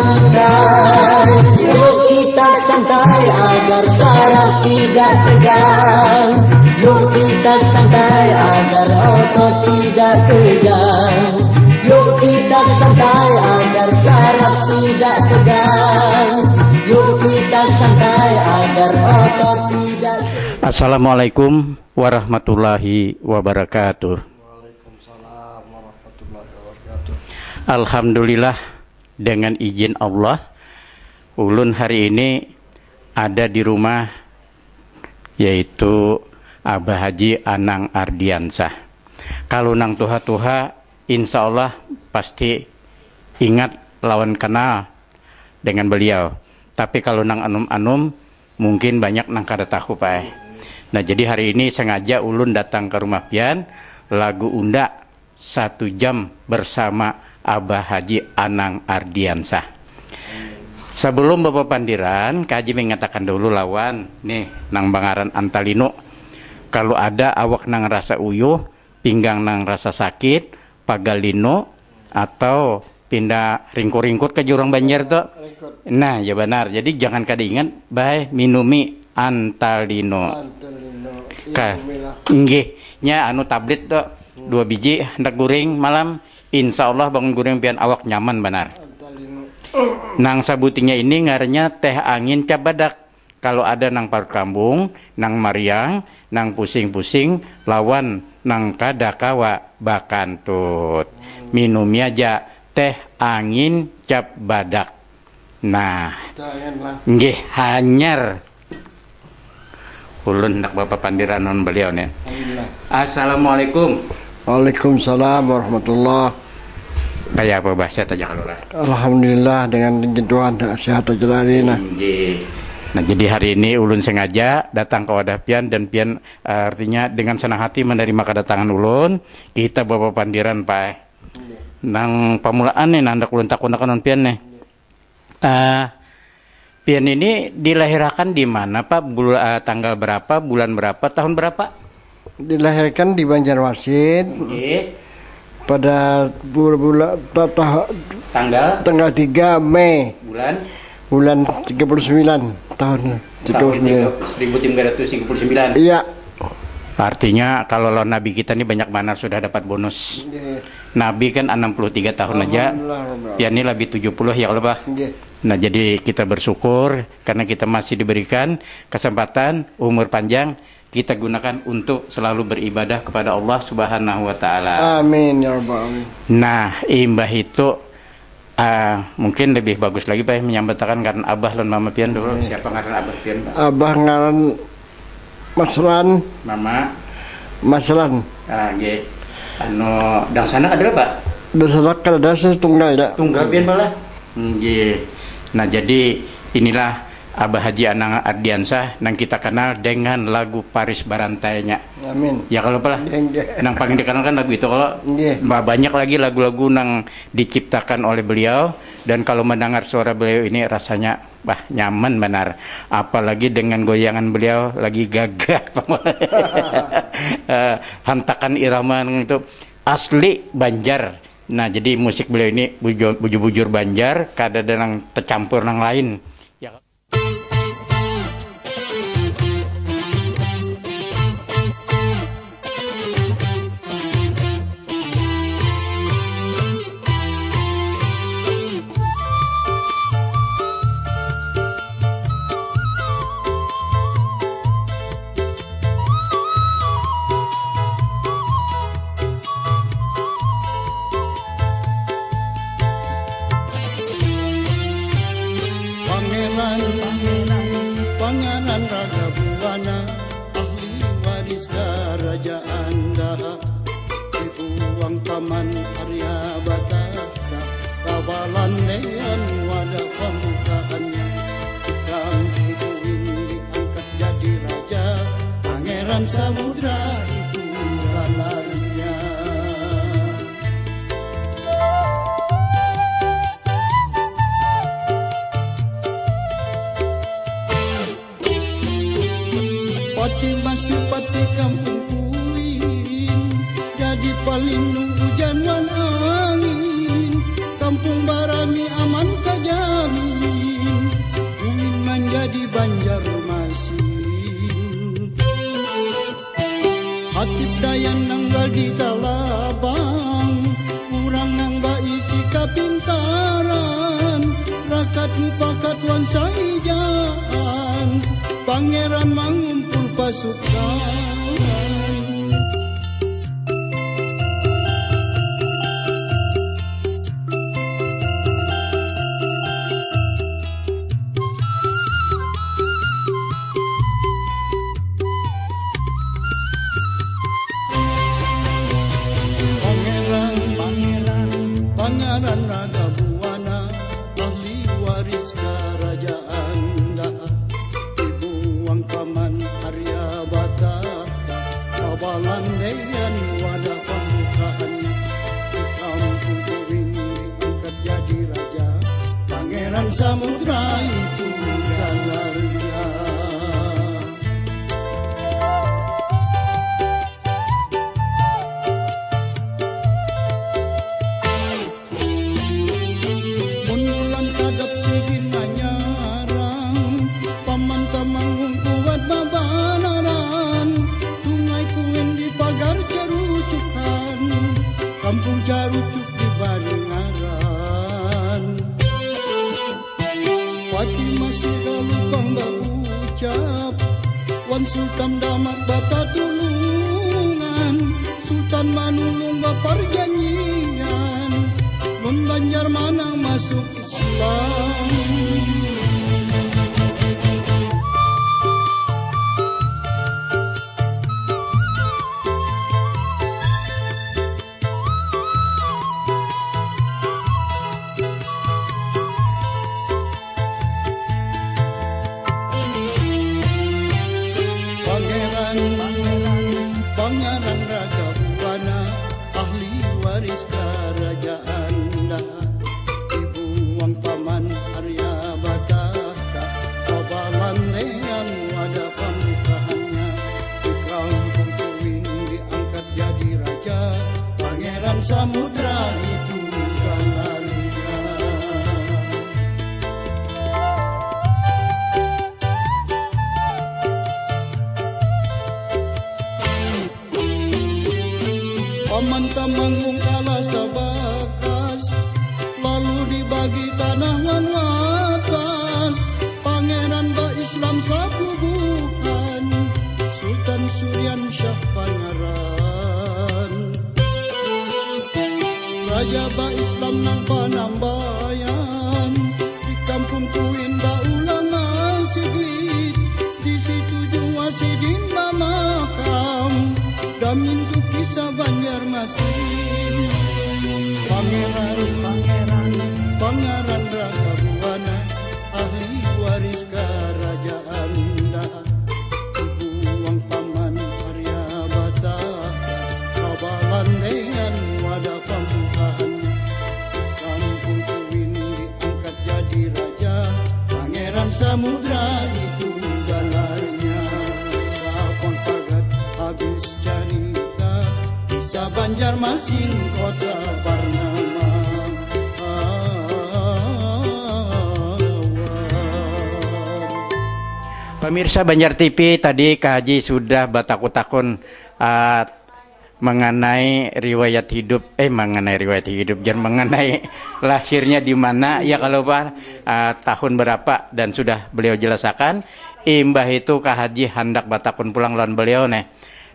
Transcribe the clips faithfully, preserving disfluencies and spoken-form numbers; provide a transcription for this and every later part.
Santai, yuk kita santai agar saraf tidak tegang. Yuk kita santai agar otot tidak kejang. Yuk kita santai agar saraf tidak tegang. Yuk kita santai agar otot tidak. Assalamualaikum warahmatullahi wabarakatuh. Waalaikumsalam warahmatullahi wabarakatuh. Alhamdulillah, dengan izin Allah, ulun hari ini ada di rumah, yaitu Abah Haji Anang Ardiansah. Kalau nang tuha-tuha, insya Allah pasti ingat lawan kenal dengan beliau. Tapi kalau nang anum-anum, mungkin banyak nang kada tahu, Pak, eh. Nah, jadi hari ini sengaja ulun datang ke rumah pian, lagu unda satu jam bersama Abah Haji Anang Ardiansah. Sebelum bapapandiran, Kak Haji mengatakan dulu lawan, nih, nang bangaran Antalino. Kalau ada awak nang rasa uyuh, pinggang nang rasa sakit, pagal lino, atau pindah ringkut-ringkut ke jurang banjir tu. Ringkut. Nah, ya banar. Jadi jangan kada ingat, bae minumi Antalino. Antalino. Iya, Ka-, minumi lah. Nggih, nya anu tablet tu. Hmm. Dua biji, hendak guring malam. Insya Allah bangun guring pian awak nyaman banar. Antalino. Nang sabutingnya ini ngarannya teh angin cap badak. Kalau ada nang parut kambung, nang mariang, nang pusing-pusing, lawan nang kada kawa bakantut. Minumi aja teh angin cap badak. Nah, janganlah. Nggih, hanyar. Ulun hendak bapapandiran lawan beliau nih. Alhamdulillah. Assalamualaikum. Waalaikumsalam warahmatullah. Kaya apa, Bah? Sehat aja kalu lah? Alhamdulillah, dengan izin Tuhan, sehat aja lah hari ini, nah. Inggih. Nah, jadi hari ini ulun sengaja datang ke wadah pian dan pian, eh, artinya dengan senang hati menerima kedatangan ulun. Kita bapapandiran, Pak. Inggih. Nang pamulaan nih, nah, handak ulun takunakan lawan pian nih. Inggih. Eh, pian ini dilahirakan di mana, Pak? Bul-, eh, tanggal berapa, bulan berapa, tahun berapa? Dilahirkan di Banjarmasin. Oke. Pada bul-, bula-, ta-, ta-, Tanggal? Tanggal tiga Mei. Bulan? Bulan tiga puluh sembilan tahun. Tahun tiga puluh sembilan. Tiga, seribu tiga ratus tiga puluh sembilan. Iya. Artinya, kalau lawan Nabi kita ni banyak banar sudah dapat bonus. Nggih. Nabi kan enam puluh tiga tahun aja. Alhamdulillah, Rabbil Alamin. Pian ni lebih tujuh puluh ya, kalau, Bah? Nggih. Nah, jadi kita bersyukur karena kita masih diberikan kesempatan, umur panjang, kita gunakan untuk selalu beribadah kepada Allah Subhanahu wa Ta'ala. Amin, ya Rabbal Alamin. Nah, imbah itu, ah, mungkin lebih bagus lagi, Pak, menyambatakan ngaran Abah lawan Mama pian dulu. Oke. Siapa ngaran Abah pian, Pak? Abah ngaran Masran. Mama? Masran. Ah, nggih. Anu, dangsanak ada, Pak? Dangsanak kada ada, saya tunggal, ya. Tunggal pian, Pak, lah? Nggih. Nah, jadi inilah Abah Haji Anang Ardiansah nang kita kenal dengan lagu Paris Barantainya. Amin. Ya, kalau, Pak, lah? Nggih, nggih. Nang paling dikenal kan lagu itu, kalau. Nggih. Ba-, banyak lagi lagu-lagu nang diciptakan oleh beliau, dan kalau mendengar suara beliau ini rasanya, wah, nyaman banar. Apalagi dengan goyangan beliau lagi gagah. Eh, hentakan irama nang itu asli Banjar. Nah, jadi musik beliau ini buju-, bujur-bujur Banjar, kada ada nang tecampur nang lain. Ya. Pangeran, Pangeran Raja Buana, ahli waris kerajaan Daha, dibuang paman Arya Bataka, kawalan dean wadah pambukaannya. Kampung Kuing diangkat jadi raja, Pangeran Samudra itu galarnya. Pati masih pati kampung Kuing, jadi palindung hujan wan angin. Kampung barami aman saja, Banjarmasin. Hatip Dayan nang badi talabang, urang nang baisi kapintaran, rakat mupakat wan saijaan, Pangeran mangumpul pasukan. Pangeran, Pangeran, Pangaran Raga Buana, ahli waris karajaan dah. Dibuang paman Arya Bataka, kabalandean wadah pambukaannya. Di kampung Kuwin diangkat jadi raja, Pangeran Samudra itu galarnya. Mun bulan kadap sidin manyarang, Paman Tamanggung kuat babanaran. Sungai Kuwin di pagar Carucukan, Kampung Carucuk dibari ngaran. Pati masih galupang bakucap, wan Sultan Damak batatulungan, Sultan Manulung baparjanjian, mun Banjar manang masuk Islam. Pangeran, Pangeran, Pangaran Raga Buana, ahli waris karajaan dah. Dibuang paman Arya Bataka, kabalandean wadah pambukaannya. Di kampung Kuwin diangkat jadi raja, Pangeran Samudra itu galarnya. Paman Tamanggung kalah sabakas, lalu dibagi tanah wan watas. Pangeran ba-Islam sabubuhan, Sultan Surian Syah Pangaran. Raja ba-Islam nang panambayan, di kampung Kuwin baulama sigit, di situ jua sidin bamakam. Damin tu kisah Banjarmasin. Pangeran, Pangeran, Pangaran Raga Buana, ahli waris karajaan dah. Dibuang paman Arya Bataka, kabalandean wadah pambukaannya. Kampung Kuwin diangkat jadi raja, Pangeran Samudra itu galarnya. Sapang pagat habis carita, kisah Banjarmasin kota Barnama. Awal. Pemirsa Banjar T V, tadi Kak Haji sudah batakun-takun, ah, mengenai riwayat hidup, eh, mengenai riwayat hidup, jar, mengenai lahirnya di mana, ya, kalau, Pak, ah, tahun berapa, dan sudah beliau jelasakan. Imbah itu Kak Haji handak batakun pulang lawan beliau, neh.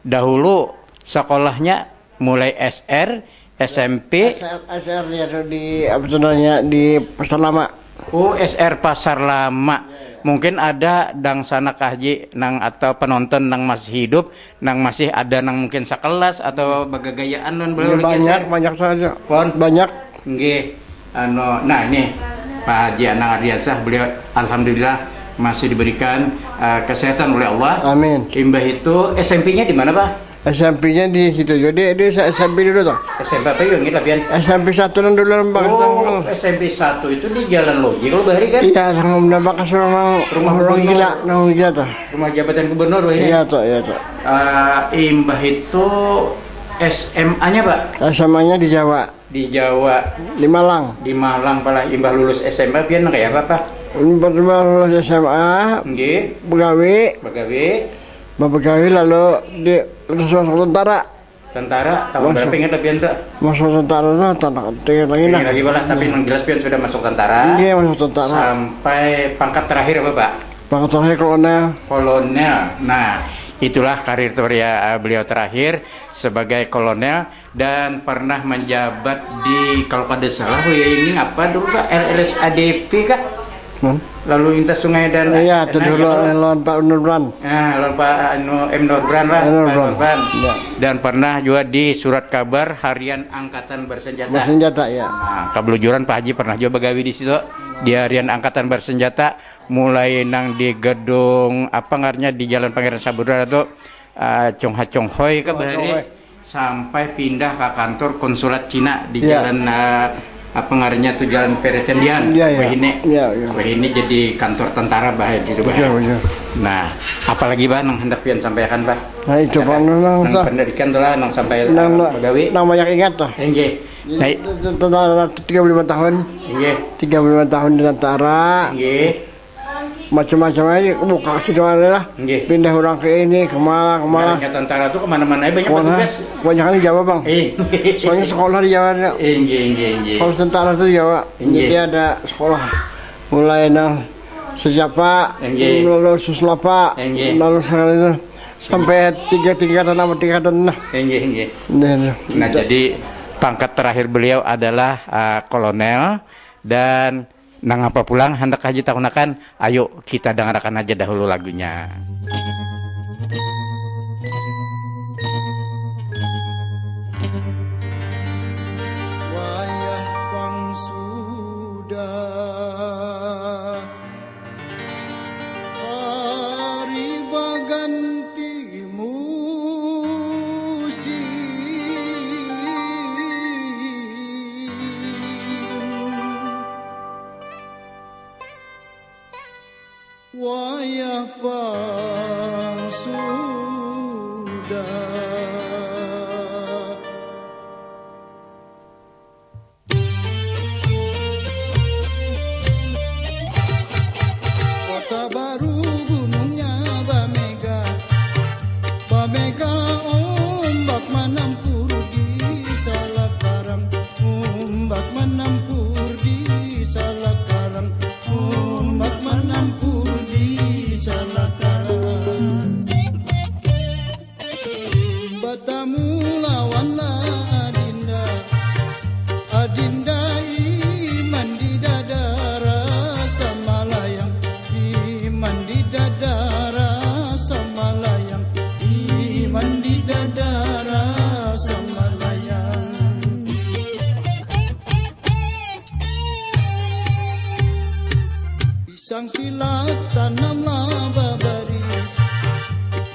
Dahulu sekolahnya mulai S R, S M P. S R, S R dia tuh di, apa tuh namanya, di Pasar Lama. Oh, S R Pasar Lama. Mungkin ada dangsanak Kak Haji nang atau penonton nang masih hidup, nang masih ada nang mungkin sekelas atau bagagayaan lawan beliau. Iya, lagi banyak, S R. Banyak saja. Pon? Banyak. Nggih. Anu, nah, ini Pak Haji Anang Ardiansah, beliau alhamdulillah masih diberikan, eh, kesehatan oleh Allah. Amin. Imbah itu S M P-nya di mana, Pak? S M P-nya di situ juga, di, di S M P dulu tuh. S M P apa yuk, nggih, labian? S M P satu nang dulu, Bang. Oh, S M P satu itu di Jalan Loji kalau bahari, kan? Iya, nang udah bakas rumah, rumah gubernur. Gila, nang gila tuh. Rumah jabatan gubernur, wah, ini? Iya tuh, iya tuh. Eh, imbah itu S M A-nya, Pak? S M A-nya di Jawa. Di Jawa, di Malang. Di Malang, palah imbah lulus S M A pian kaya apa, Pak? Imbah lulus S M A, nggih, begawi. Begawi. Begawi lalu di masuk tentara. Tentara tahun berapa ingat pian tuh? Masuk tentara tuh, tentara tinggi lagi lah. Tinggi lagi, palah, tapi nang jelas pian sudah masuk tentara. Nggih, masuk tentara. Sampai pangkat terakhir apa, Pak? Pangkat terakhir kolonel. Kolonel. Nah, itulah karir teria-, eh, beliau terakhir sebagai kolonel dan pernah menjabat di, kalau kada salah, ya ini apa dulu, Pak? L S A D P kah? Hmm? Lalu lintas sungai dan, iya, dan tuh dulu, eh, lawan Pak Nurbrand. Nah, lawan Pak, anu, M Nurbrand lah, M Pak Nurbrand. Nurbrand. Ya. Dan pernah juga di surat kabar harian angkatan bersenjata. Bersenjata, ya. Nah, kebelujuran Pak Haji pernah juga begawi di situ, di harian angkatan bersenjata, mulai nang di gedung, apa ngarannya, di Jalan Pangeran Samudra tuh, eh, Chong Ha Chong Hoi ke bahari. Chong Ha Chong Hoi. Sampai pindah ke kantor konsulat Cina di, iya, jalan, eh, apa ngarannya tuh, Jalan Peretendian. Iya, iya. Wahini. Iya, iya. Wahini jadi kantor tentara, bah, di situ, bah. Betul, betul. Nah, apalagi, bah, nang hendak pian sampaikan, bah? Nah, itu, ada, Pak, nang, nang, nang pendidikan tuh lah, nang sampai, nang, eh, begawi. Nang banyak ingat tuh. Inggih. Nah, itu, itu, tentara tiga puluh lima tahun. Inggih. Tiga puluh lima tahun di tentara. Inggih. Macam-macam aja, buka situ ada lah. Nggih. Pindah orang ke ini, ke mana, ke mana. Nah, tentara tuh kemana-mana aja banyak petugas. Kebanyakan di Jawa, Bang. Eh. Soalnya sekolah di Jawa ada. Eh, nggih, nggih, nggih. Sekolah tentara tuh di Jawa. Nggih. Jadi ada sekolah. Mulai nang Sejapa, nggih, lalu Suslapa, nggih, lalu sekali itu sampai tiga tingkatan, apa tingkatan lah. Nggih, nggih. Nah, nah, jadi pangkat terakhir beliau adalah, eh, kolonel dan nang apa pulang handak Haji takunakan? Ayu, kita dangarakan haja dahulu lagunya. Wayah pang sudah hari baganti musim. Wayah pang sudah. Kota Baru gunungnya bamega, bamega ombak manampur di Salakaram, ombak manampur di Salakaram, ombak manampur di Salakaram. Batamu lawanlah adinda, adinda iman di dada rasa malayang, iman di dada rasa malayang, iman di dada rasa malayang. Pisang silat tanamlah babaris,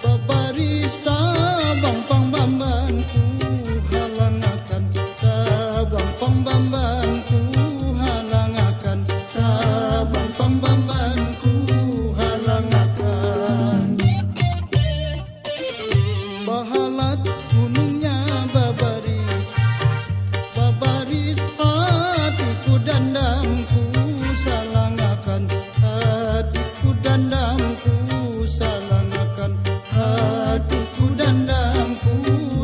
babaris tabang pang bambanku halangakan, tabang pang bambanku halangakan, tabang pang bambanku halangakan. Bahalat gunungnya babaris, babaris hatiku dandamku salangakan, hatiku dandamku salangakan, hatiku dandamku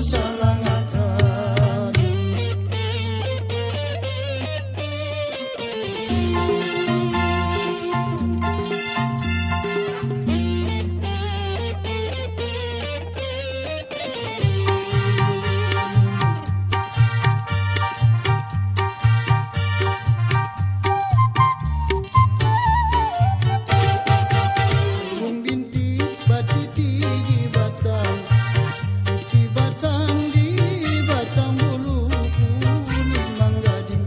salangakan. Burung bintik batiti di batang, di batang, di batang bulu kuning manggading,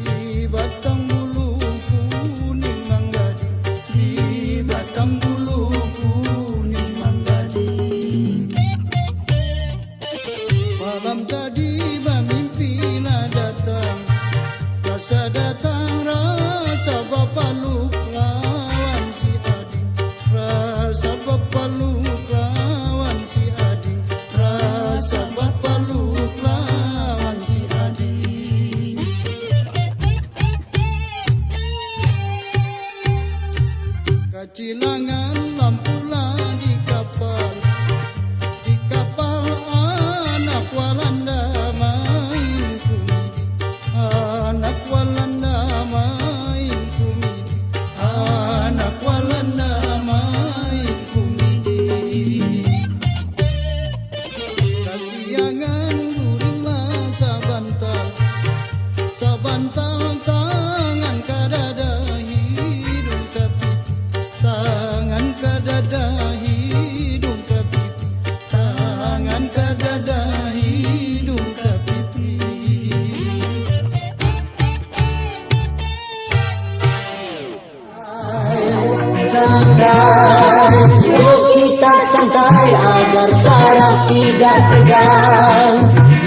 di batang bulu kuning manggading, di batang bulu kuning manggading. Malam tadi bamimpi lah datang, rasa datang, rasa bapaluk lawan si ading, rasa bapaluk lawan si ading, rasa bapaluk lawan si ading. Silangan lampu lah di kapal, di kapal anak Walanda main kumidi, anak Walanda main kumidi, anak Walanda main kumidi. Kasiangan guring lah sabantal, sabantal tangan kadada hidung kapipi, tangan kadada hidung kapipi, tangan kadada hidung kapipi. Santai, yuk kita santai agar saraf tidak tegang.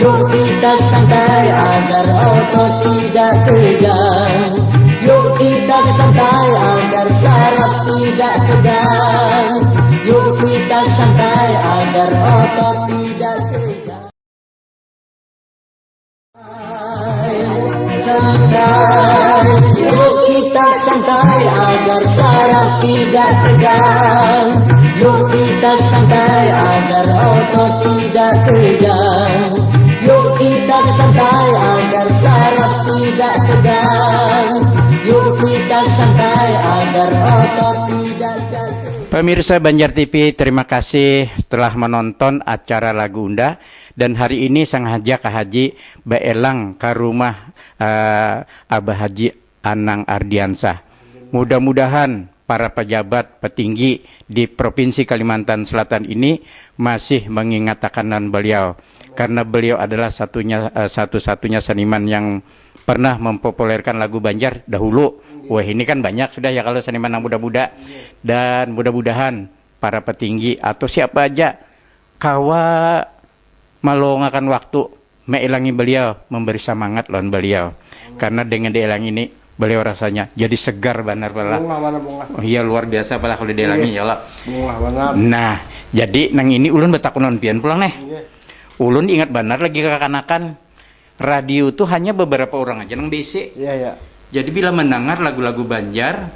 Yuk kita santai agar otot tidak tegang. Yuk kita santai agar saraf tidak tegang. Yuk kita santai agar otot tidak tegang. Santai, yuk kita santai agar saraf tidak tegang. Yuk kita santai agar otot tidak tegang. Yuk kita santai agar saraf tidak tegang. Yuk kita santai agar otot tidak tegang. Pemirsa Banjar T V, terima kasih telah menonton acara Lagu Unda. Dan hari ini sangaja Ka Haji baelang ka rumah, eh, Abah Haji Anang Ardiansah. Mudah-mudahan para pejabat petinggi di Provinsi Kalimantan Selatan ini masih mengingatakan beliau, karena beliau adalah satunya, eh, satu-satunya seniman yang pernah mempopulerkan lagu Banjar dahulu. Wah, ini kan banyak sudah ya kalau seniman yang muda-muda. Dan mudah-mudahan para petinggi atau siapa aja kawa malongakan waktu mailangi beliau, memberi semangat lawan beliau. Karena dengan diilangi ini, beliau rasanya jadi segar banar pala. Bungah mana bungah. Oh iya, luar biasa pala kalau diilangi. Iya. Ya lah. Bungah banar. Nah, jadi nang ini ulun batakun lawan pian pulang nih. Iya. Ulun ingat banar lagi kakanakan, radio tuh hanya beberapa orang aja nang bisi. Iya, iya. Jadi bila mendengar lagu-lagu Banjar,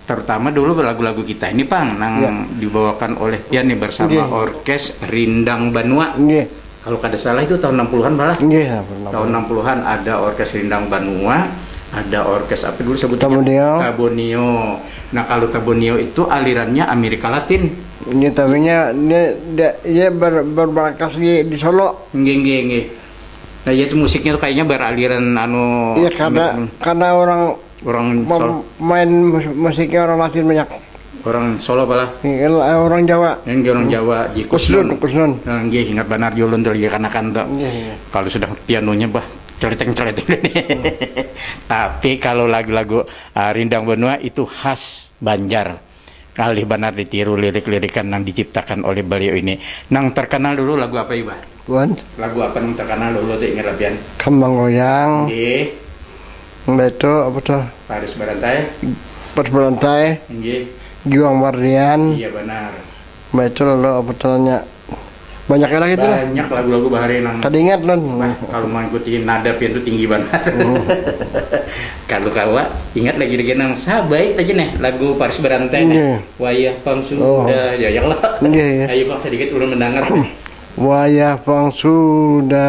terutama dulu lagu-lagu kita ini, Pang, nang, iya, dibawakan oleh pian nih bersama, nggih, Orkes Rindang Banua. Nggih. Kalau kada salah itu tahun enam puluhan malah. Nggih, enam puluhan. Tahun enam puluhan ada Orkes Rindang Banua, ada orkes apa dulu sebutnya? Tabonio. Tabonio. Nah, kalau Tabonio itu alirannya Amerika Latin. Nggih, tapi nya, dia, dia, dia ber-, bermarkas di, di Solo. Nggih, nggih, nggih. Nah, iya itu musiknya tuh kayaknya beraliran anu, iya, karena, karena orang orang mem-, Sol-, main mus-, musiknya orang Latin banyak. Orang Solo apalah? Iya, orang Jawa. Yang orang, hmm, Jawa, di Kusnun. Kusnun, Kusnun. Nah, nggih, ingat banar jua ulun tuh lagi kanakan tuh. Iya, iya. Kalau sudah pianunya, bah, celeteng-celeteng. Hmm. Tapi kalau lagu-lagu, ah, Rindang Banua itu khas Banjar. Ngalih banar ditiru lirik-lirikan nang diciptakan oleh beliau ini. Nang terkenal dulu lagu apa, Iba? Wan. Lagu apa nang terkenal dulu tuh, ingat lah pian? Kembang Goyang. Nggih. Mbak itu apa tuh? Paris Barantai. Paris Barantai. Nggih. Giwang Mardian. Iya, banar. Mbak itu lalu apa tuh namanya? Banyak lagi tuh lah. Banyak lagu-lagu bahari nang kada ingat, Lon. Wah, kalau mengikuti nada pian tuh tinggi banget. Hmm. Kalau kawa, ingat lagi dengan nang sabaik aja nih, lagu Paris Barantai nih. Nggih. Wayah pang sudah, oh, ya, ya lah. Nggih, ya. Ayo, Bang, sedikit ulun mendengar. Wayah pang sudah,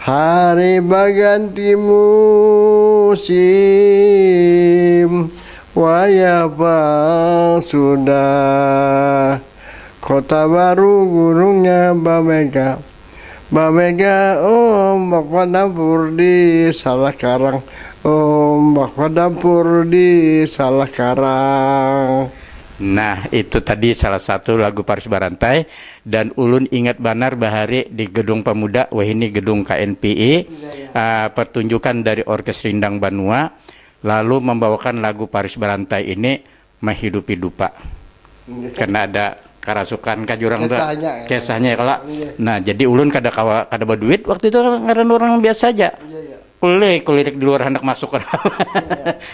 hari baganti musim. Wayah pang sudah, Kota Baru gunungnya bamega. Bamega ombak banampur di salah karang. Ombak banampur di salah karang. Nah, itu tadi salah satu lagu Paris Barantai, dan ulun ingat banar bahari di Gedung Pemuda, wahini Gedung K N P I, iya, iya, ah, pertunjukan dari Orkes Rindang Banua, lalu membawakan lagu Paris Barantai ini menghidupi dupa. Iya. Karena ada karasukan kah jurang tuh. Kisahnya, ya. Kisahnya ya, kalau. Iya. Nah, jadi ulun kada kawa, kada baduit waktu itu, ngaran orang biasa aja. Iya, iya. Kulirik, kulirik di luar hendak masuk. Iya.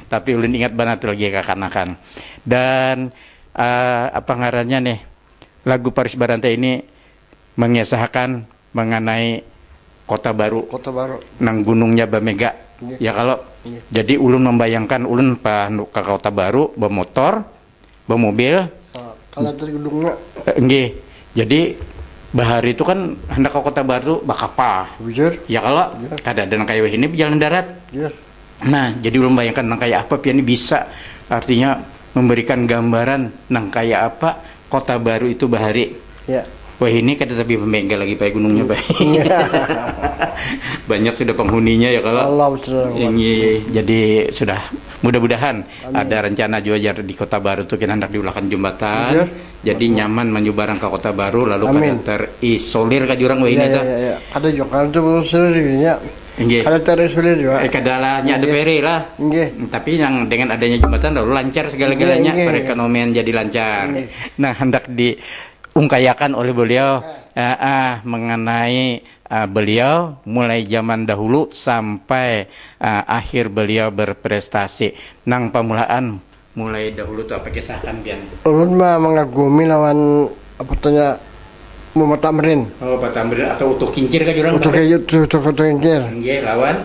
Tapi ulun ingat banar tuh lagi kakanakan. Dan, eh, apa ngarannya nih, lagu Paris Barantai ini mengisahkan mengenai Kota Baru. Kota Baru. Nang gunungnya bamega. Nggih. Ya kalau Nggih. Jadi ulun membayangkan ulun pa ka Kota Baru bemotor, bemobil. Ah, kalau dari gedungnya. Eh, nggih. Jadi bahari itu kan hendak ke Kota Baru bakapal. Bujur. Ya kalau Bujur. Kada ada nang kayak ini berjalan darat. Bujur. Nah, jadi ulun bayangkan nang kayak apa pian ini bisa artinya memberikan gambaran nang kayak apa Kota Baru itu bahari. Ya. Wah ini kada tapi membengkel lagi pak gunungnya pak. Ya. Banyak sudah penghuninya ya kalau. Allah betul. Ini jadi sudah mudah-mudahan Amin. Ada rencana juga jar di Kota Baru tuh kita hendak diulahkan jembatan. Iya. Jadi nyaman menyeberang ke Kota Baru lalu Amin. Kada Terisolir ke jurang wah ini ya, tuh. Ya, ya. Ada juga kan tuh terisolir ya. Enggak. Ada terisolir juga. Eh, kada lah, ada pere lah. Enggak. Tapi yang dengan adanya jembatan lalu lancar segala-galanya enggak, enggak. Perekonomian jadi lancar. Enggak. Nah, hendak diungkayakan oleh beliau ah, ah, mengenai ah, beliau mulai zaman dahulu sampai ah, akhir beliau berprestasi. Nang pamulaan mulai dahulu tuh apa kisahkan pian? Ulun mah mengagumi lawan apa tuhnya Muhammad Tamrin. Oh, Pak Tamrin atau Utuh Kincir kah jurang? Utuh Kincir, Utuh, Utuh Kincir. Nggih, lawan?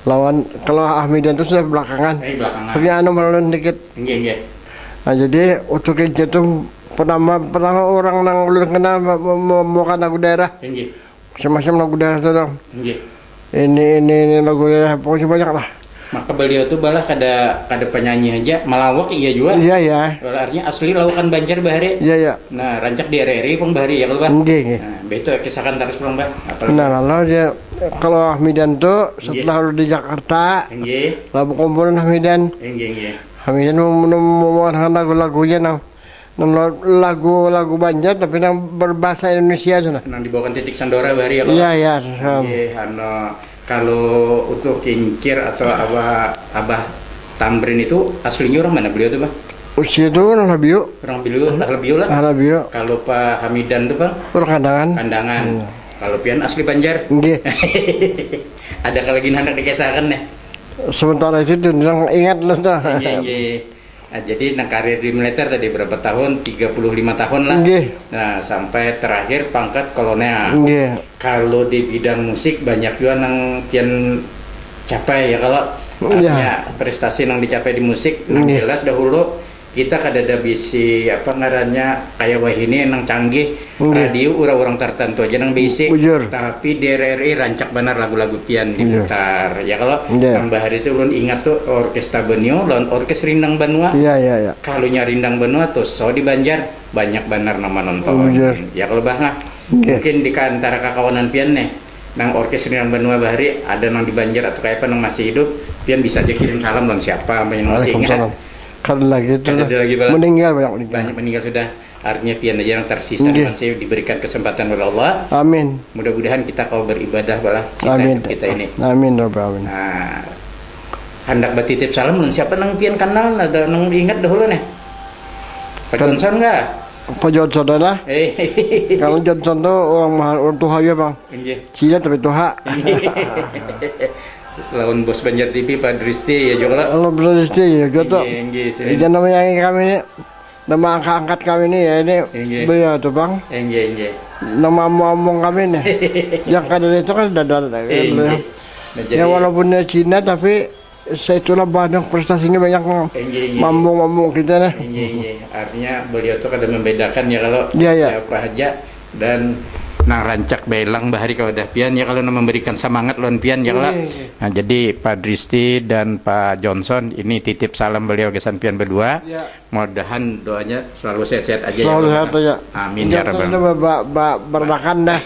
Lawan kalau Ahmidan itu sudah belakangan. Eh, belakangan. Tapi anu malu dikit. Nggih, nggih. Nah, jadi Utuh Kincir itu pertama pertama orang nang ulun kenal mau lagu daerah. Nggih. Macam-macam lagu daerah tu dong. Nggih. Ini ini ini lagu daerah pokoknya banyak lah. Maka beliau tu balah kada kada penyanyi aja, melawak iya juga. Iya iya. Artinya asli lawakan Banjar bahari. Iya iya. Nah, rancak di R R I pun bahari ya kalau bah. Nggih nggih. Nah, betul kisahkan terus pulang bah. Apa nah, lalu dia kalau Ahmidan tu setelah di Jakarta, nggih. Lalu kumpulan Ahmidan. Nggih nggih. Ahmidan mau mau lagu-lagunya nah. Lagu-lagu Banjar tapi nang berbahasa Indonesia sudah. Nang dibawakan Titik Sandora bahari ya kalau. Iya iya. Iya, anu kalau Utuh Kincir atau Abah Abah Tamrin itu aslinya orang mana beliau tuh, Bang? Usia itu orang Labio. Orang Bilu, lah Labio lah. Ah, Labio. Kalau Pak Hamidan tuh, Bang? Orang Kandangan. Kandangan. Hmm. Kalau pian asli Banjar. Nggih. Ada kalau gini anak dikisahkan nih. Sementara itu tuh orang ingat loh tuh. Nggih, nggih. Nah, jadi nang karir di militer tadi berapa tahun? Tiga puluh lima tahun lah. Nggih. Nah, sampai terakhir pangkat kolonel. Nggih. Kalau di bidang musik banyak juga nang pian capai ya kalau artinya prestasi nang dicapai di musik nang jelas dahulu kita kada ada bisi apa ngarannya kayak wah ini nang canggih. Nggih. Radio urang-urang tertentu aja nang bisi. Bujur. Tapi di R R I rancak banar lagu-lagu pian diputar. Ya kalau nang bahari itu ulun ingat tuh Orkes Tabenio lawan Orkes Rindang Banua. Iya iya iya. Kalunya Rindang Banua tuh so di Banjar banyak banar nang manonton. Bujur. Ya kalau bah nah, nggih. Mungkin di antara kakawanan pian nih nang Orkes Rindang Banua bahari ada nang di Banjar atau kayak apa nang masih hidup, pian bisa aja kirim salam lawan siapa apa yang masih ingat. Waalaikumsalam. Kada lagi itu. Kada ada lagi, Bang. Meninggal banyak meninggal. Banyak meninggal sudah. Artinya pian aja yang tersisa masih diberikan kesempatan oleh Allah. Amin. Mudah-mudahan kita kau beribadah balah sisa hidup kita ini. Amin. Amin. Nah, hendak bertitip salam dan siapa nang pian kenal ada nang ingat dahulu nih. Pak Johnson enggak? Pak Johnson lah. Eh. Kalau Johnson tuh orang mahal orang tuha ya bang. Inggih. Cina tapi tuha. Lawan bos Banjar T V Pak Dristi ya juga lah. Kalau Pak Dristi ya juga tuh. Inggih, inggih. Jangan namanya kami ini. Nama angkat-angkat kami ini ya ini beliau tuh bang. Enggak, enggak. Nama omong kami nih. Yang kadang itu kan sudah ada. Enggak. Ya walaupun dia Cina tapi seitulah banyak prestasinya banyak mambung-mambung kita nih. Enggak, enggak. Artinya beliau tuh kada membedakan ya kalau ya, ya. Siapa aja dan nang rancak belang bahari kalau dah pian ya kalau memberikan semangat lawan pian ya kalau. Nah, jadi Pak Dristi dan Pak Johnson ini titip salam beliau gasan pian berdua. Ya. Mudahan doanya selalu sehat-sehat aja. Selalu ya, sehat aja. Amin ya rabbal. Ba, ba, berdakan dah.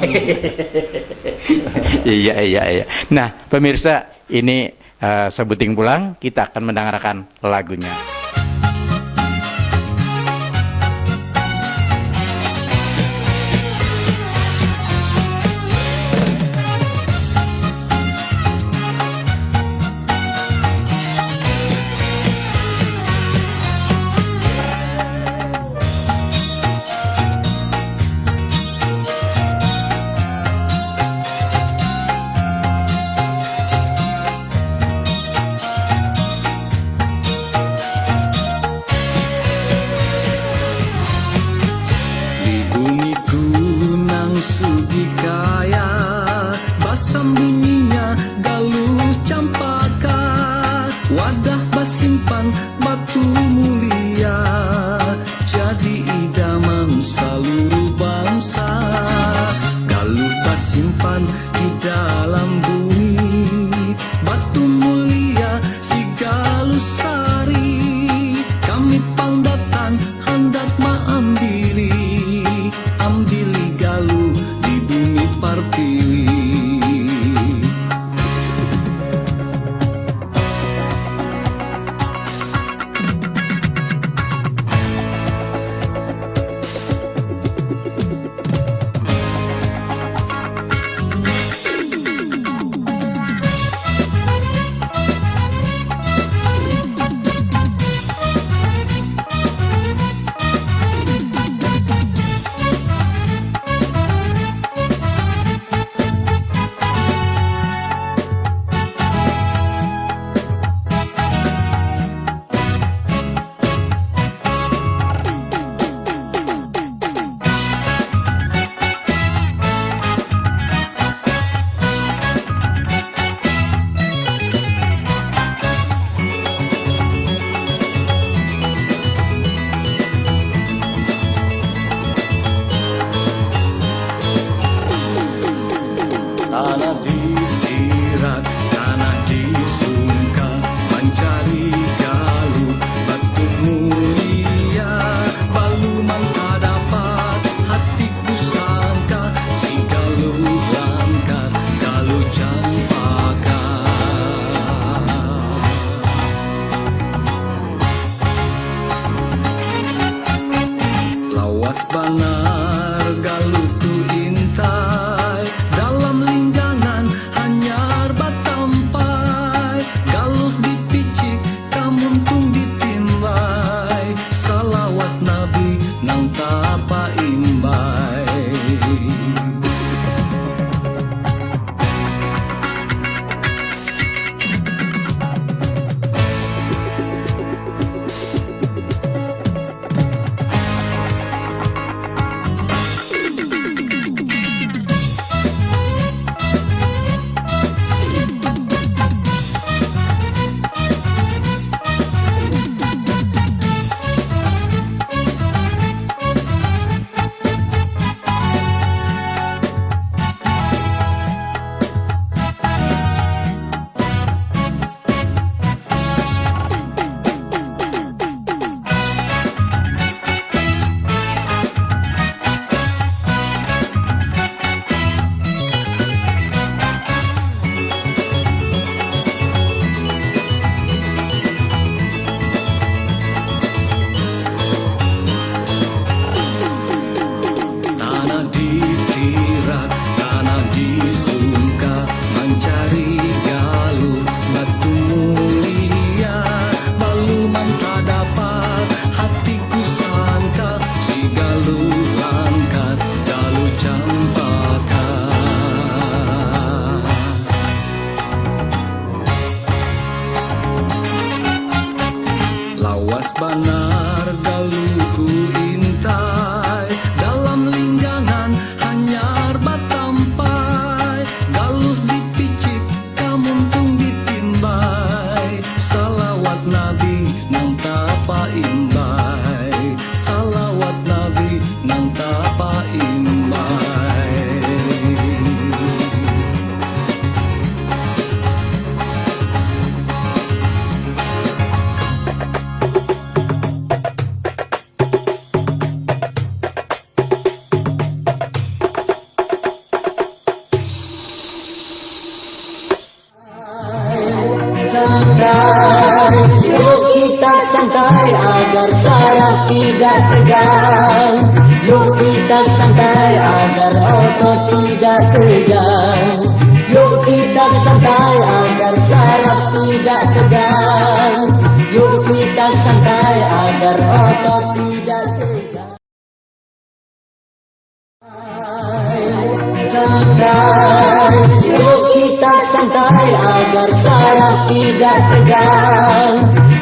Iya iya iya. Nah, pemirsa, ini uh, sebuting pulang kita akan mendengarkan lagunya. Batu mulia jadi idaman saluruh bangsa. Galuh tasimpan di dalam bumi. Batu mulia si Galuh Sari. Kami pang datang handak maambili. Ambili Galuh di bumi Partiwi. Tanah di Pirak, tanah di Sungka, mancari Galuh batu mulia, baluman tadapat hatiku sangka, si Galuh langkat, Galuh campaka. Lawas banar Galuh tu intai, dalam linggangan hanyar batampai. Galuh dipicik, kamuntung ditimbai, salawat Nabi nang tapaimbai. Tanah di Pirak, tanah di Sungka, mancari Galuh batu mulia, baluman tadapat hatiku sangka, si Galuh langkat, Galuh campaka. Lawas banar Galuh ku intai, dalam linggangan hanyar batampai. Galuh dipicik, kamuntung ditimbai, salawat Nabi nang tapaimbai, salawat Nabi nang tapaimbai. Santai, yuk kita santai agar saraf tidak tegang. Yuk kita santai agar otot tidak kejang. Yuk kita santai agar saraf tidak tegang. Yuk kita santai agar otot tidak kejang. Santai, yuk kita santai agar saraf tidak tegang.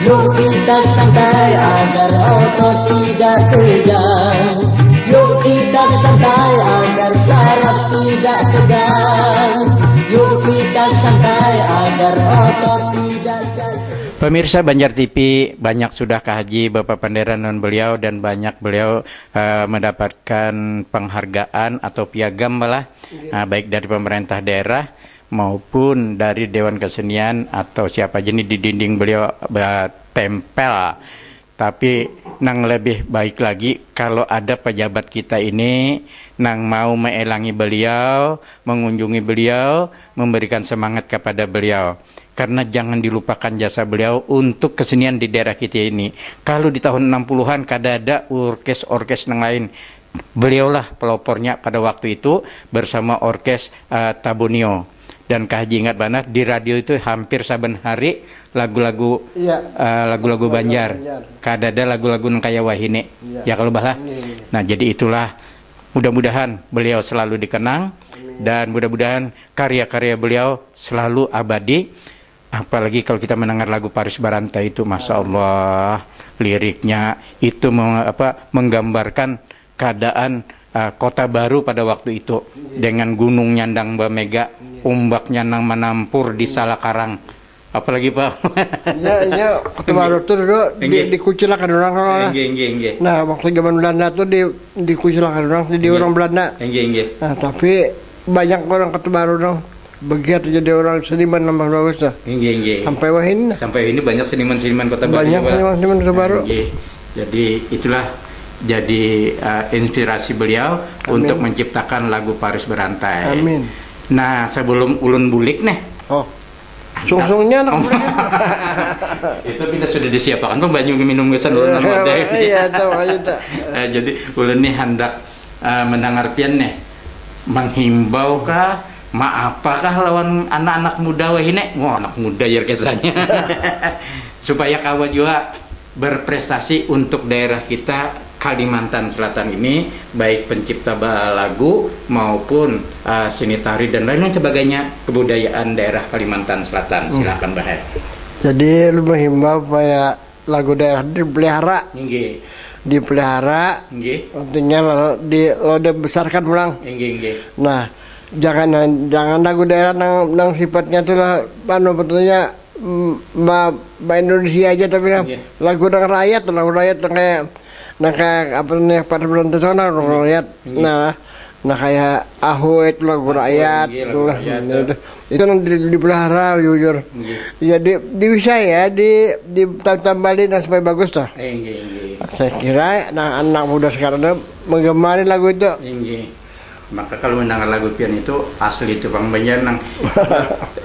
Yuk kita santai agar otot tidak kejang. Yuk kita santai agar saraf tidak tegang. Yuk kita santai agar otot tidak kejang. Pemirsa Banjar T V, banyak sudah Kak Haji bapapanderan lawan beliau dan banyak beliau eh, mendapatkan penghargaan atau piagam malah, eh, baik dari pemerintah daerah maupun dari Dewan Kesenian atau siapa aja nih di dinding beliau eh, tempel. Tapi nang lebih baik lagi kalau ada pejabat kita ini nang mau meelangi beliau, mengunjungi beliau, memberikan semangat kepada beliau. Karena jangan dilupakan jasa beliau untuk kesenian di daerah kita ini. Kalau di tahun enam puluhan kada ada orkes-orkes yang lain. Beliaulah pelopornya pada waktu itu bersama orkes eh, Tabunio. Dan Kak Haji ingat banar di radio itu hampir saben hari lagu-lagu Iya. eh, lagu-lagu Banjar. Banjar. Kada ada lagu-lagu nang kaya wahini. Iya. Ya kalau balah. Iya, iya. Nah, jadi itulah mudah-mudahan beliau selalu dikenang Amin. dan mudah-mudahan karya-karya beliau selalu abadi. Apalagi kalau kita mendengar lagu Paris Barantai itu, masya Allah, liriknya itu me- apa menggambarkan keadaan uh, kota baru pada waktu itu dengan gunung nyandang bamega, ombaknya nang menampur di salakarang. Apalagi Pak? Ya, ya, Kota Baru tuh dulu di, Inggih. Dikucilakan orang kalau lah. Inggih, inggih, inggih. Nah, waktu zaman Belanda tuh di dikucilakan orang, di orang Belanda. Inggih, inggih. Nah, tapi banyak orang Kota Baru dong. Begitu jadi orang seniman nambah bagus tuh. Inggih, inggih. Sampai wahini. Sampai ini banyak seniman-seniman Kota Baru Banyak juga. Seniman-seniman Kota Baru. Inggih. Jadi itulah jadi uh, inspirasi beliau Amin. Untuk menciptakan lagu Paris Berantai. Amin. Nah, sebelum ulun bulik nih. Oh. Sungsungnya anak muda. Itu kita sudah disiapakan pembanyu minum gesan ulun anu ada. Iya, tahu aja tak. Eh, jadi ulun nih hendak eh, mendengar pian nih menghimbau kah, maapa kah lawan anak-anak muda wahini? Wah, anak muda ya kesannya. Supaya kawa juga berprestasi untuk daerah kita Kalimantan Selatan ini, baik pencipta ba- lagu maupun uh, seni tari dan lain-lain sebagainya kebudayaan daerah Kalimantan Selatan. Hmm. Silakan Bahar. Jadi lu menghimbau supaya lagu daerah dipelihara. Inggih. Dipelihara. Inggih. Artinya lalu di lalu dibesarkan pulang. Inggih, inggih. Nah, jangan jangan lagu daerah nang nang sifatnya tuh lah anu betulnya mm, ba ba Indonesia aja tapi lah Iya. Lagu nang rakyat, lagu rakyat nang kayak nang kayak apa nih pada belum tentu orang rakyat. Iya. Nah, nah kayak Ahoy itu lagu rakyat, iya, lagu gitu lah. Rakyat, nah, tuh. Itu, itu nang di, dipelihara jujur. Iya. Ya di di bisa ya di di tambahin dan supaya bagus tuh. Eh, iya, iya. Saya kira nah anak muda sekarang tuh menggemari lagu itu. Iya. Maka kalau mendengar lagu pian itu asli tukang Banjar nang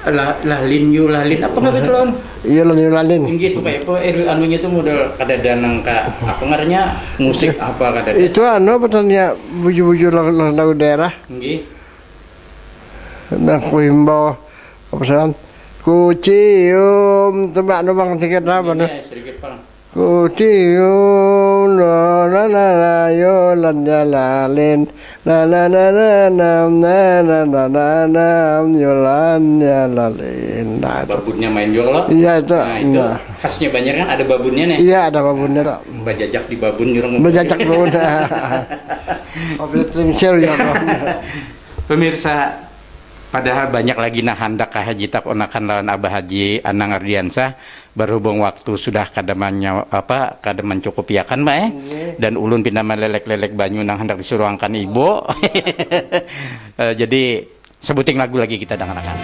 lah lah lin yu lah lin apa nggak itu lawan? Iya lah yu lah lin. Inggih itu kayak apa eh anunya itu modal kada ada nang ka apa ngarannya musik apa kada ada. Itu anu apa tuh ya bujur-bujur lagu, lagu daerah. Inggih. Nah, ku himbau apa salam? Ku cium tembak nu bang sedikit apa nih? Iya, sedikit bang. Ku cium la la la la yolan jalalin la la la la nam na na na na nam yolan jalalin. Nah, itu. Babunnya main juga loh. Iya itu. Nah, itu. Nah. Khasnya Banjar kan ada babunnya nih. Iya ada babunnya tak. Bajajak di babun jurang. Bajajak babun. Public share ya. Pemirsa, padahal banyak lagi nah handak Kak Haji takunakan lawan Abah Haji Anang Ardiansah. Berhubung waktu sudah kada manya, apa kada mencukupiakan Pak eh. Iya. Dan ulun pina melelek-lelek banyu nang hendak disuruhkan ibu. Eh, jadi sebuting lagu lagi kita dengarkan.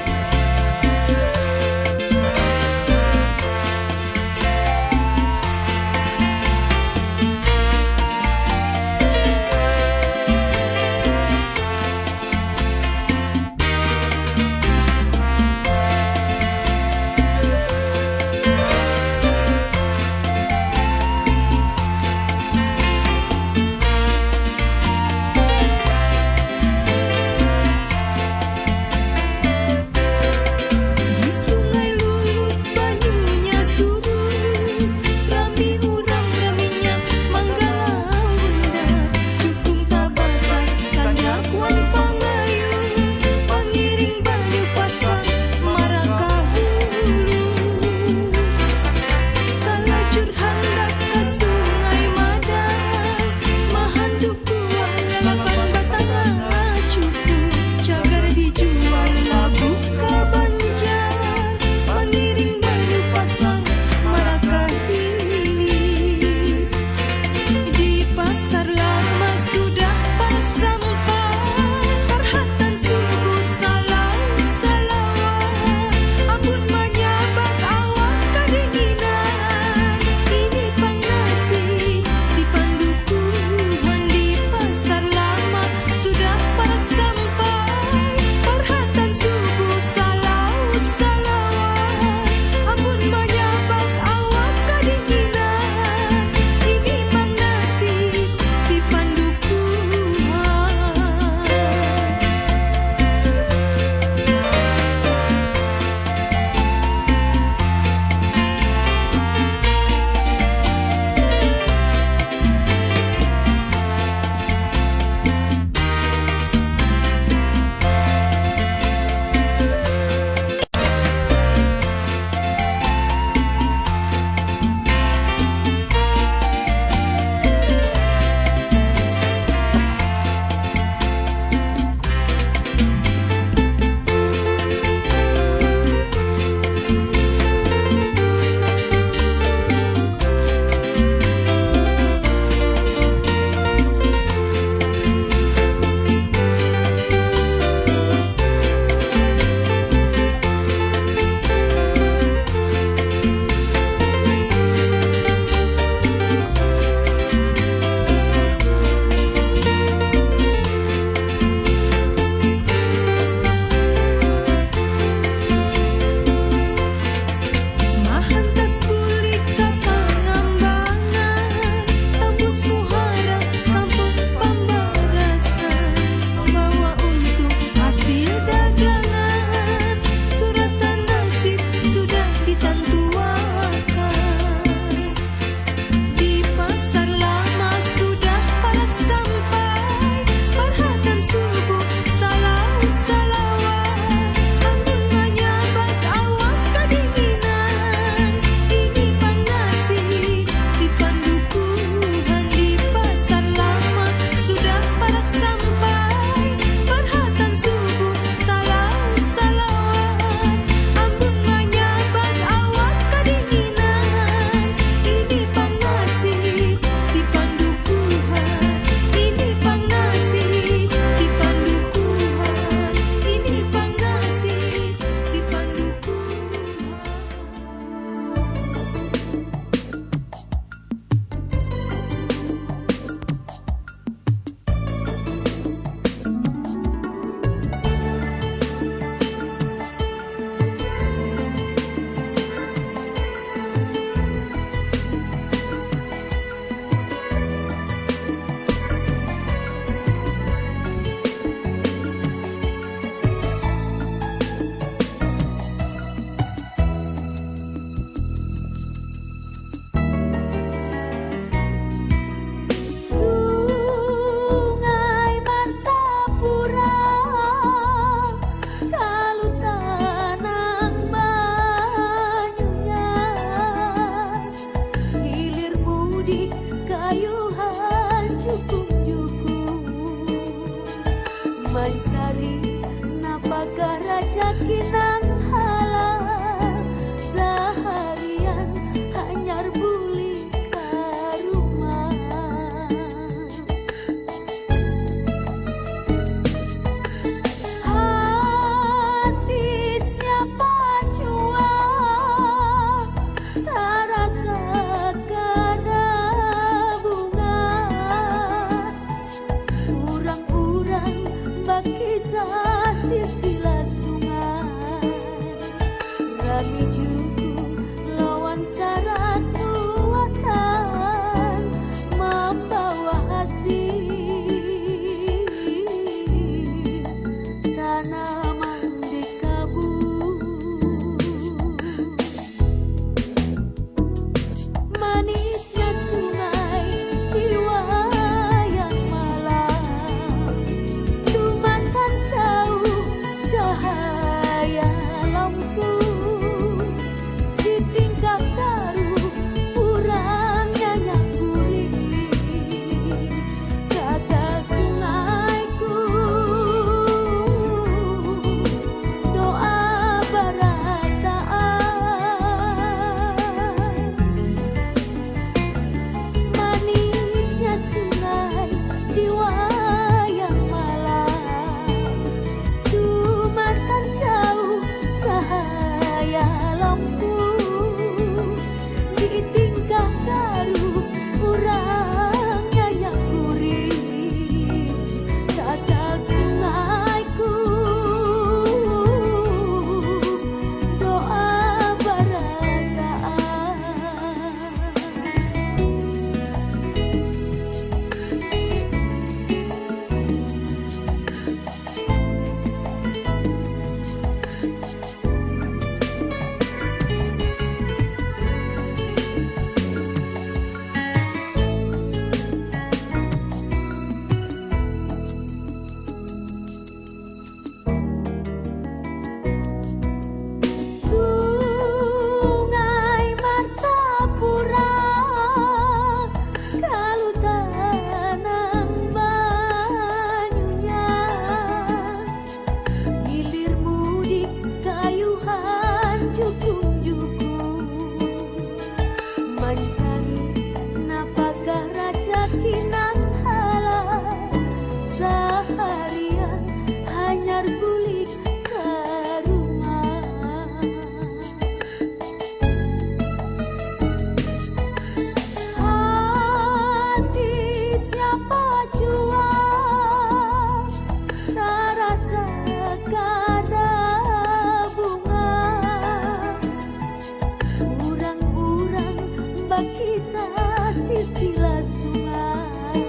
Kisah silsilah sungai,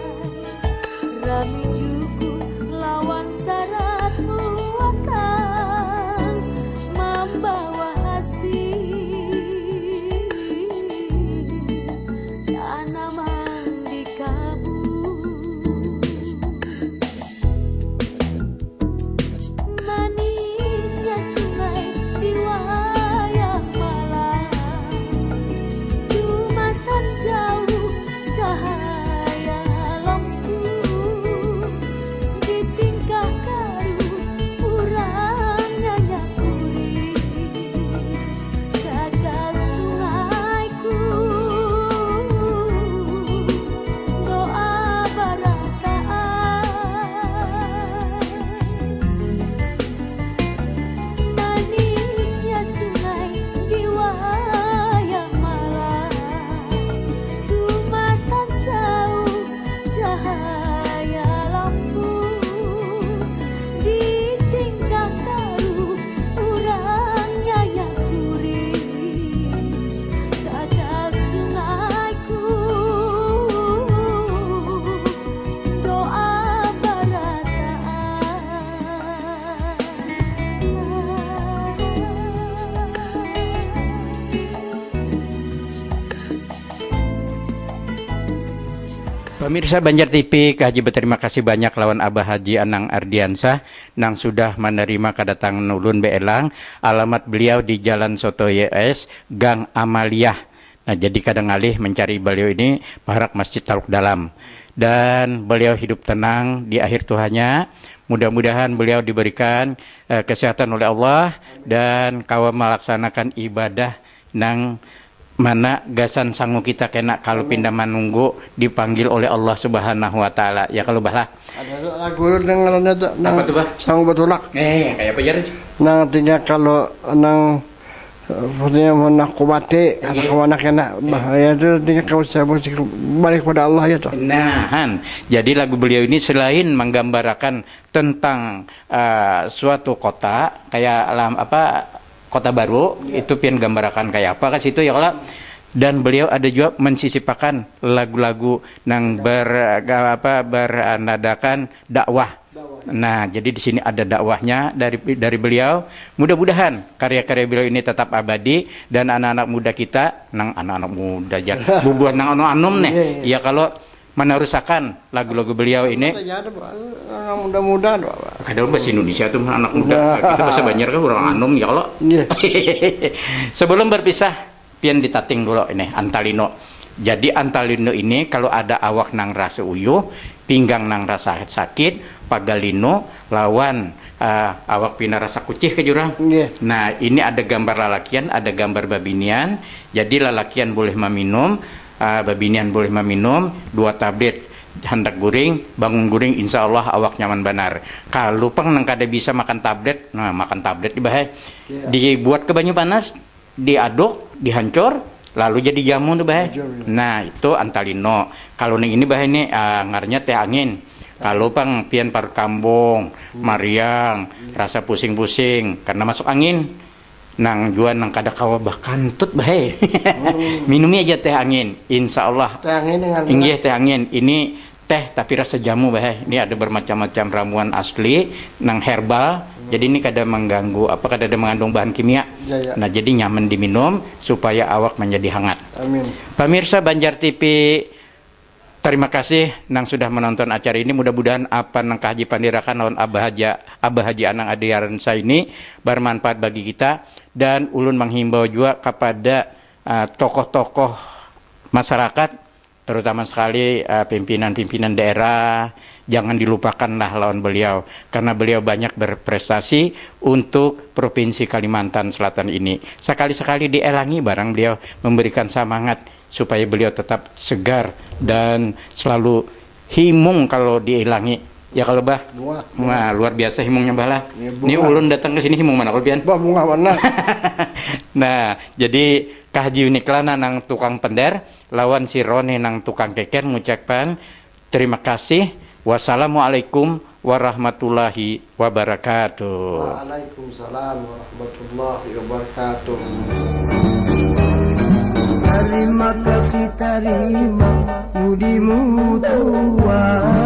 rami juku lawan sarat muatan, mambawa hasil tanaman di kabun. Manisnya sungai di wayah malam, jumatan jauh cahaya lampu, di tingkah karu urang nyanyakuri. Gagal sungaiku, doa barataan. Manisnya sungai di wayah malam, jumatan jauh cahaya lampu, di tingkah karu urang nyanyakuri. Gagal sungaiku, doa barataan. Pemirsa Banjar T V, Kak Haji berterima kasih banyak lawan Abah Haji Anang Ardiansah nang sudah menerima kedatangan ulun beelang. Alamat beliau di Jalan Soto Y S, Gang Amaliah. Nah, jadi kada ngalih mencari beliau ini, parak Masjid Taluk Dalam. Dan beliau hidup tenang di akhir tuhanya. Mudah-mudahan beliau diberikan eh, kesehatan oleh Allah dan kawa melaksanakan ibadah nang mana gasan sangu kita kena kalau pinda manunggu dipanggil oleh Allah Subhanahu wa Ta'ala. Ya, kalau bah lah. Ada tu lagu tu nang ngarannya tu, nang Apa tu, Bah? Sangu Batulak. Eh, kayak apa, Jar? Nang artinya kalau nang, eh, artinya mana aku mati, Iya. Atau kemana kena bahaya tu, artinya kalau saya mesti balik pada Allah ya tu. Nah, Han. Jadi lagu beliau ini selain menggambarkan tentang eh, suatu kota, kayak alam apa, kota baru, Iya. Itu pian gambarakan kayak apa ke situ ya, kalau. Dan beliau ada juga mensisipakan lagu-lagu nang ber apa, beranadakan dakwah. Dakwah. Nah, jadi di sini ada dakwahnya dari dari beliau. Mudah-mudahan karya-karya beliau ini tetap abadi dan anak-anak muda kita, nang anak-anak muda aja, bubuhan nang anu-anum nih. Iya, iya. Ya, kalau menerusakan lagu-lagu beliau ini. Tanya ada, Pak. Anak muda-muda ada, Pak. Kada bahasa Indonesia tuh anak muda. Nah. Kita bahasa Banjar kan orang anum ya, kalau. Iya. Sebelum berpisah, pian ditating dulu ini, Antalino. Jadi Antalino ini kalau ada awak nang rasa uyuh, pinggang nang rasa sakit, pagalino, lawan eh, awak pina rasa kucih ke jurang. Nggih. Nah, ini ada gambar lalakian, ada gambar babinian. Jadi lalakian boleh meminum, eh, babinian boleh meminum dua tablet. Handak guring, bangun guring, insya Allah awak nyaman banar. Kalau pang nang kada bisa makan tablet, nah, makan tablet di bahai. Iya. Dibuat ke banyu panas, diaduk, dihancur, lalu jadi jamu tu, Bah. Hancur, ya. Nah, itu Antalino. Kalau ning ini, Bah, ini, ah, ngarannya teh angin. Kalau pang pian parut kambung, mariang, rasa pusing-pusing karena masuk angin. Nang jua nang kada kawa bakantut, Bah, eh. Minumi aja teh angin, insya Allah. Teh angin dengan Inggih, teh angin. Ini teh tapi rasa jamu, Bah, eh. Ini ada bermacam-macam ramuan asli, nang herbal. Jadi ini kada mengganggu apa, kada ada mengandung bahan kimia. Ya, ya. Nah, jadi nyaman diminum supaya awak menjadi hangat. Amin. Pemirsa Banjar T V, terima kasih nang sudah menonton acara ini. Mudah-mudahan apa nang Kak Haji pandirakan lawan Abah Haji, Abah Haji Anang Adiaransa ini bermanfaat bagi kita, dan ulun menghimbau juga kepada uh, tokoh-tokoh masyarakat, terutama sekali uh, pimpinan-pimpinan daerah, jangan dilupakanlah lawan beliau, karena beliau banyak berprestasi untuk Provinsi Kalimantan Selatan ini. Sekali-sekali dielangi barang beliau, memberikan semangat supaya beliau tetap segar dan selalu himung kalau dielangi. Ya kalau, Bah. Wah, luar biasa himungnya, Bah, lah. Ya, ini ulun datang ke sini himung mana kalau pian? Bah, bunga mana? Nah, jadi Kak Haji Uniklana nang tukang pender, lawan si Roni nang tukang keker ngucapkan terima kasih. Wassalamualaikum warahmatullahi wabarakatuh. Waalaikumsalam warahmatullahi wabarakatuh. Terima kasih, terima budimu tua.